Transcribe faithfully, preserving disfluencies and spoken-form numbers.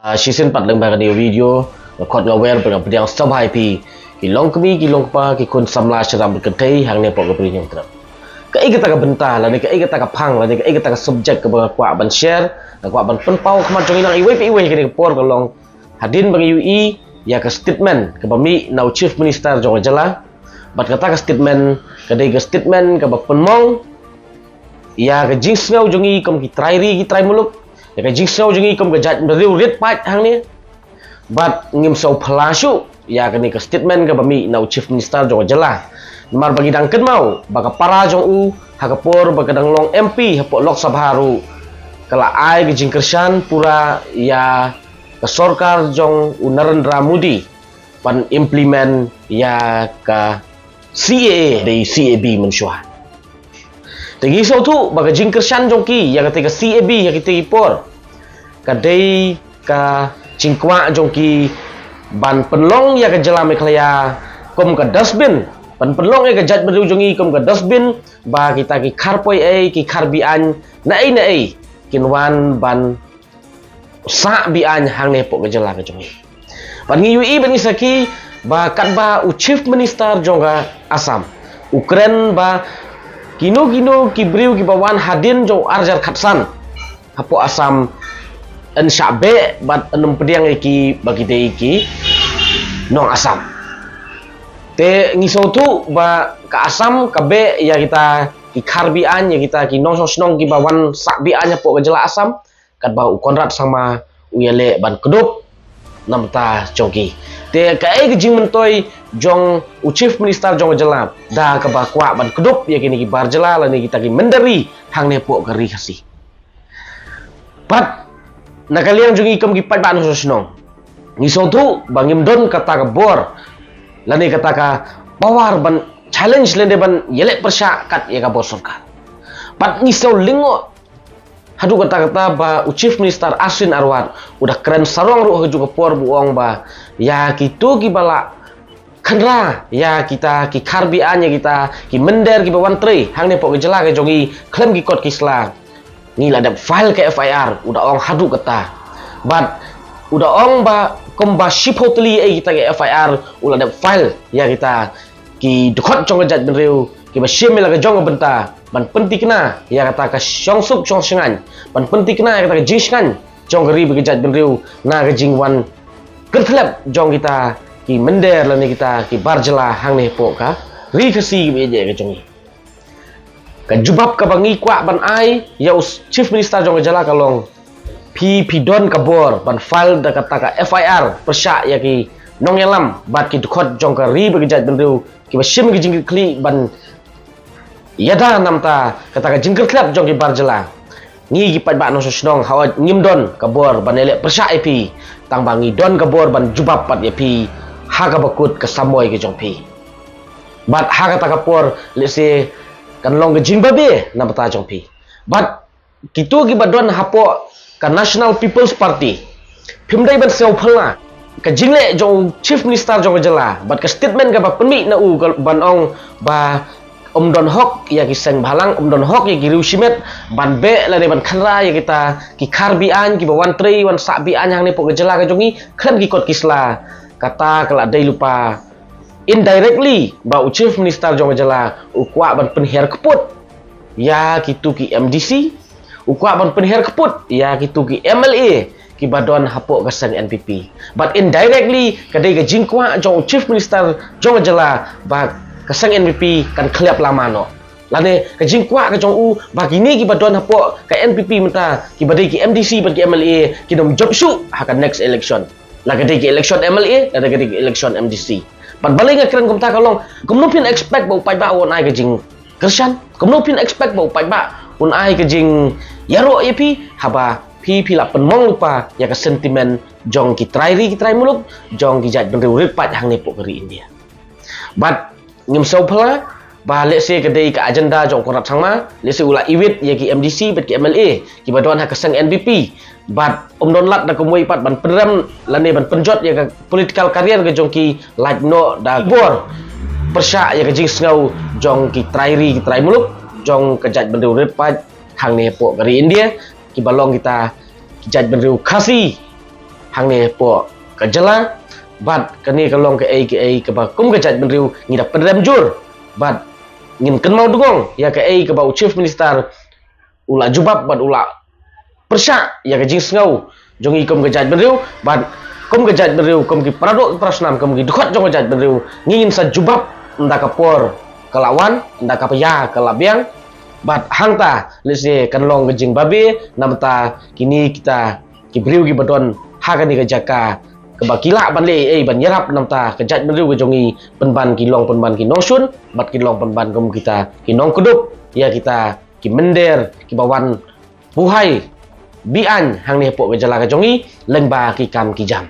Ah, shisien pat lyngba kane ka video, nga khot nga wer bad nga pdiang sngewbha ïa phi ki longkmie, ki longkpa, ki khun samla sharam bad kynthei hangne hapoh ka Bri Hynñiewtrep. Kaei kata ka bynta lane kaei kata ka phang lane kaei kata ka subject kaba nga kwah ban share, nga kwah ban pynpaw khmat jong ngi na iwei pa iwei ha kane ka por ka long hadien ba ngi ïohi ïa ka statement kaba mih na u Chief Minister jong ka jylla. Bad kata ka statement ka dei ka statement kaba pynmong ïa ka jingsngew jong ngi kum ki trai ri ki trai muluk, ïa ka jingsngew jong ngi kum ka jaitbynriew rit paid hangne. Bad ngim sngewphylla shuh ïa kane ka statement kaba mih na u Chief Minister jong ka jylla. Namar ba ngi dang kynmaw ba ka para jong u ha ka por ba ka dang long M P hapoh Lok Sabha ruh ka la ai ka jingkyrshan pura ïa ka sorkar jong u Narendra Modi ban implement ïa ka C A A, dei C A B mynshuwa. Te ngi sngewthuh ba ka jingkyrshan jong ki ïa kata ka C A B ha kita ki por ka dei ka jingkwah jong ki ban pynlong ïa ka jylla Meghalaya kum ka dustbin, ban pynlong ïa ka jaitbynriew jong ngi kum ka dustbin, ba kita ki khar poi ei, ki khar biang na ei na ei kin wan ban sah biang hangne hapoh ka jylla ka jong ngi. Bad ngi ïohi bad ngi sakhi ba katba u Chief Minister jong ka Assam u kren ba kino kino ki briew kiba wan hadien jong u arhajar khatsan hapoh Assam yn shah beh bad yn ym pdiang ïa ki ba ki dei ki nong Assam. Te ngi sngewthuh ba ka Assam ka beh ïa kita ki khar biang, ïa kita ki nongshong shnong kiba wan sah biang hapoh ka jylla Assam. Katba u Conrad Sangma u ïaleh ban kdup na bynta jong ki. Te kaei ka jingmyntoi jong u Chief Minister jong ka jylla da kaba kwah ban kdup ïa kine ki bar jylla lane kita ki mynder ri hangne hapoh ka ri Khasi. Bad na ka liang jong ngi kum ki paidbah nongshong shnong, ngi sngewthuh ba ngim don kata ka bor lane kata ka power ban challenge lane ban ïaleh pyrshah kat ïa ka bor sorkar. Bad ngi sngew lyngngoh haduh katta katta ba u Chief Minister Ashwin Agarwal u da kren sarong ruh ha kajuh ka por, ba u ong ba ïa kito kiba la kynra ïa kita ki khar biang, ïa kita ki mynder kiba wan trei hangne hapoh ka jylla ka jong ngi khlem ki kot ki sla, ngi la dep file ka F I R, u da ong haduh katta. Bad u da ong ba kumba shiphew tylli ïa kita ki F I R u la dep file ïa kita ki dkhot jong ka jaitbynriew kiba shim ïa la ka jong ka bynta ban pynthikna ïa kata ka shongsuk shongshngaiñ, ban pynthikna ïa kata ka jingshngaiñ jong ka ri bad ka jaitbynriew na ka jingwan kyrthlep jong kita ki mynder lane kita ki bar jylla hangne hapoh ka ri Khasi kaba ïeit ka jong ngi. Ka jubab kaba ngi kwah ban ai ïa u Chief Minister jong ka jylla ka long, phi phi don ka bor ban file da kata ka F I R pyrshah ïa ki nongïalam bad ki dkhot jong ka ri bad ka jaitbynriew kiba shim ki jingkitkhlieh ban ïada namar kata ka jingkyrthlep jong ki bar jylla. Ngi ki paidbah nongshong shnong, hooid ngim don ka bor ban ïaleh pyrshah ïa phi, tang ba ngi don ka bor ban jubab pat ïa phi ha kaba kut ka samoi ka jong phi. Bad ha kata ka por lehse kan long ka jingbabe na bynta jong phi. Bad kito kiba don hapoh ka National People's Party, phim dei ban sngewphylla ka jingleh jong u Chief Minister jong ka jylla bad ka statement kaba pynmih na u ka ban ong ba ym don hok ïa ki seng bhalang, ym don hok ïa ki riewshimet ban beh lane ban kynra ïa kita ki khar biang kiba wan trei wan sah biang hangne hapoh ka jylla ka jong ngi khlem ki kot ki sla. Kata ka la dei lypa indirectly ba u Chief Minister jong ka jylla u kwah ban pynhiar kput ïa kito ki M D C, u kwah ban pynhiar kput ïa kito ki M L A kiba don hapoh ka seng N P P. Bad indirectly ka dei ka jingkwah jong u Chief Minister jong ka jylla ba ka seng N P P kan khlieh lama noh. Lane ka jingkwah ka jong u ba kine kiba don hapoh ka N P P mynta kiba dei ki M D C bad ki M L A kin ym jop shuh ha ka next election. La ka dei ka election M L A, la ka dei ka election M D C. Bad balei nga kren kumta ka long, kumno phin expect ba u paidbah un ai ka jingkyrshan, kumno phin expect ba u paidbah un ai ka jingïaroh ïa phi haba phi phi la pynmong lypa ïa ka sentiment jong ki trai ri ki trai muluk, jong ki jaitbynriew rit paid hangne hapoh ka ri India. Bad ngim sngewphylla ba lehse ka dei ka agenda jong u Conrad Sangma, lehse u la iwit ïa ki M D C bad ki M L A kiba don ha ka seng N P P. Bad ym don lad da kumwei pat ban pynrem lane ban pynjot ïa ka political career ka jong ki, lait noh da bor pyrshah ïa ka jingsngew jong ki trai ri ki trai muluk, jong ka jaitbynriew rit paid hangne hapoh ka ri India, kiba long kita ki jaitbynriew Khasi hangne hapoh ka jylla. Bad kane ka long kaei kaei kaba kum ka jaitbynriew ngi da pynrem jur bad ngin kynmaw dungong ïa kaei kaba u Chief Minister u la jubab bad u la pyrshah ïa ka jingsngew jong ngi kum ka jaitbynriew. Bad kum ka jaitbynriew, kum ki paradoh ki parasnam, kum ki dkhot jong ka jaitbynriew, ngi ngin sa jubab ynda ka por ka la wan, ynda ka paya ka la biang. Bad hangta lehse kan long ka jingbabe namar ta kine kita ki briew kiba don ha kane ka jaka kaba ki lah ban leh ei ban ïarap namar ta ka jaitbynriew ka jong ngi, pynban ki long pynban ki nongshun bad ki long pynban kum kita ki nongkdup ïa kita ki mynder kiba wan buhai biang hangne hapoh ka jylla ka jong ngi lyngba ki kam ki jam.